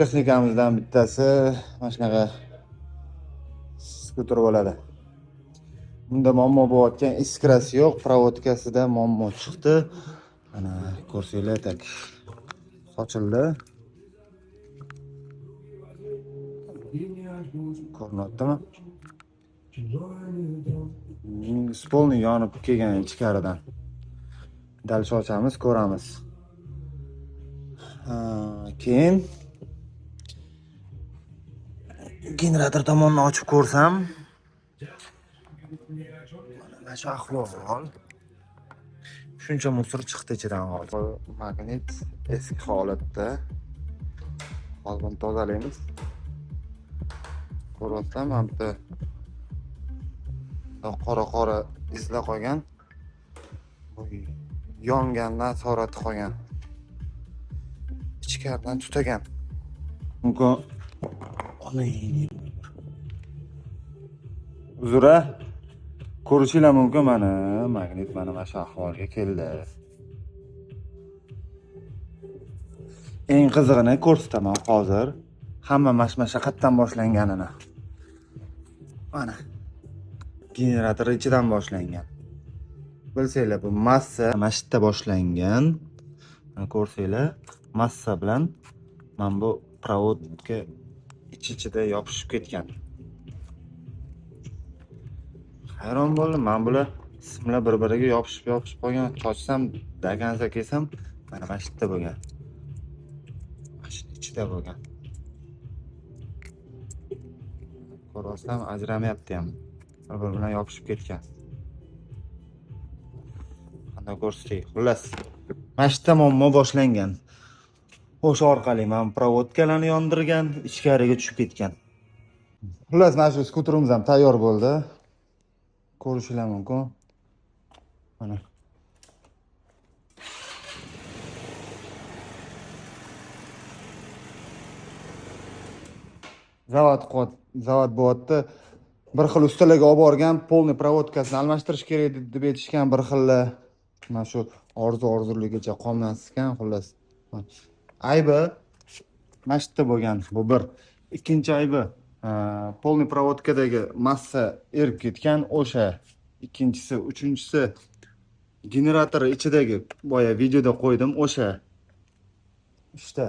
Texnikamizdan bittasi mana shunaqa skuter bo'ladi. Bunda muammo bo'layotgan iskrasi yo'q, provodkasida muammo chiqdi. Mana ko'rsanglar, tak sochildi. Ko'rinyaptimi? Polni yonib kelgan ichkaridan. Dal ochamiz, ko'ramiz. Keyin generator tomonni ochib ko'rsam, mana shu ahvol. Shuncha musor chiqdi ichidan hozir. Magnit eski holatda. Hozir buni tozalaymiz. Ko'ryapsizlar, mana bu yerda qora-qora izlar qolgan. Bu yongandan asorati qolgan. Ichkaridan tutagan. Mumkin. Uzra ko'rishinglar mumkin, mana magnit mana shu ahvolga keldi. Eng qizig'ini ko'rsataman hozir. Hamma mashmasha qayerdan boshlanganini. Mana generator ichidan boshlangan. Bilsanglar, bu massa mana shu yerda boshlangan. Mana ko'rsanglar, massa bilan mana bu provodka ich-ichida yopishib ketgan. Hayron bo'ldim, mana bular simlar bir-biriga yopishib qolgan. Sochsam, dagansa kelsam, mana shu yerda bo'lgan. Mana shu ichida bo'lgan. Ko'ryapsizlarmi, ajramayapti ham. Bir-biri bilan yopishib ketgan. Qanday ko'rsatay? Xullas, mana shu yerda muammo boshlangan. O'sha orqali mana provodkalarni yondirgan, ichkariga tushib ketgan. Xullas, mana shu skuterimiz ham tayyor bo'ldi. Ko'rishinglar mumkin. Mana. Zavod bo'lyapti. Bir xil ustalarga olib borgan, polniy provodkasini almashtirish kerak deb aytishgan, bir xillar mana shu orzu-orzuligicha qolmaskan, xullas. Aybi mana shu yerda bo'lgan, bu bir. Ikkinchi aybi, polniy provodkadagi massa erib ketgan, o'sha. Ikkinchisi, uchinchisi generator ichidagi, boya videoda qo'ydim, o'sha. Uchta.